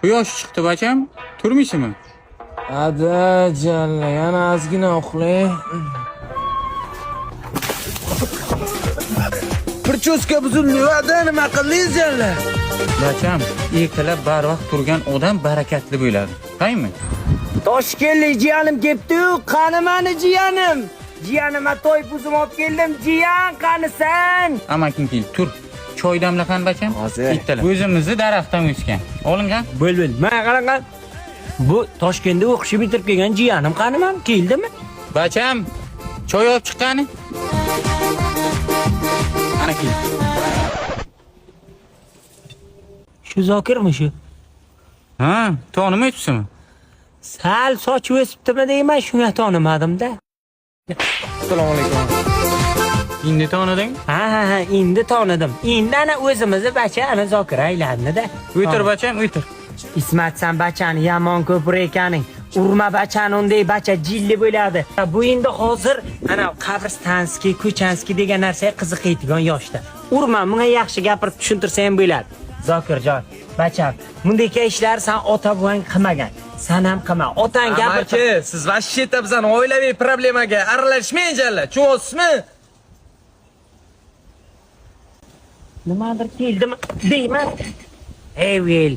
Quyosh chiqdi bacham, turmaysizmi? Ada jalla, yana ozgina uxlay. Прическа buzildi, ada nima qildingiz jalla? Bacham, ertalab barvaqt turgan odam barakatli bo'ladi. Taymi? Toshkentlik jiyanim kelibdi-yu, qani mani jiyanim? Jiyanima to'y buzim olib keldim. Jiyan, qanisan? Amaking kel, tur. Choy damla qani bacham? Hozir. Ertalab. O'zimizni daraxtdan o'sgan. Olingan? Bo'l, bo'l. Mana qarang, qani. Bu Toshkentda o'qishib bitirib kelgan jiyanim qani man? Keldimi? Bacham, choy olib chiqqani. Ana kel. Shu Zokirmi shu? Ha, tonimayapsizmi? Sal soch o'sibdimi deyman, shunga tonimadim-da. Assalomu alaykum. Endi taniding? Ha, endi tonidim. Endi ana o'zimizni bacha ana Zokir aylandi-da. O'tir bacham, o'tir. Ismat san bachani yomon ko'pir ekaning. Urma bachani, unday bacha jilli bo'ladi. Bu endi hozir ana qabrstanskiy, ko'chanskiy degan narsaga qiziqaydigan yoshda. Urma, bunga yaxshi gapirib tushuntirsa ham bo'ladi. Zokirjon, bacham, bunday ishlar san ota buvang qilmagan. San ham qilma. Otang gapirib Amaki, siz vashsheta bizani oilaviy problemaga aralashmang jalla, tushunyapsizmi? Nimadir keldimi deyman. Ey vel,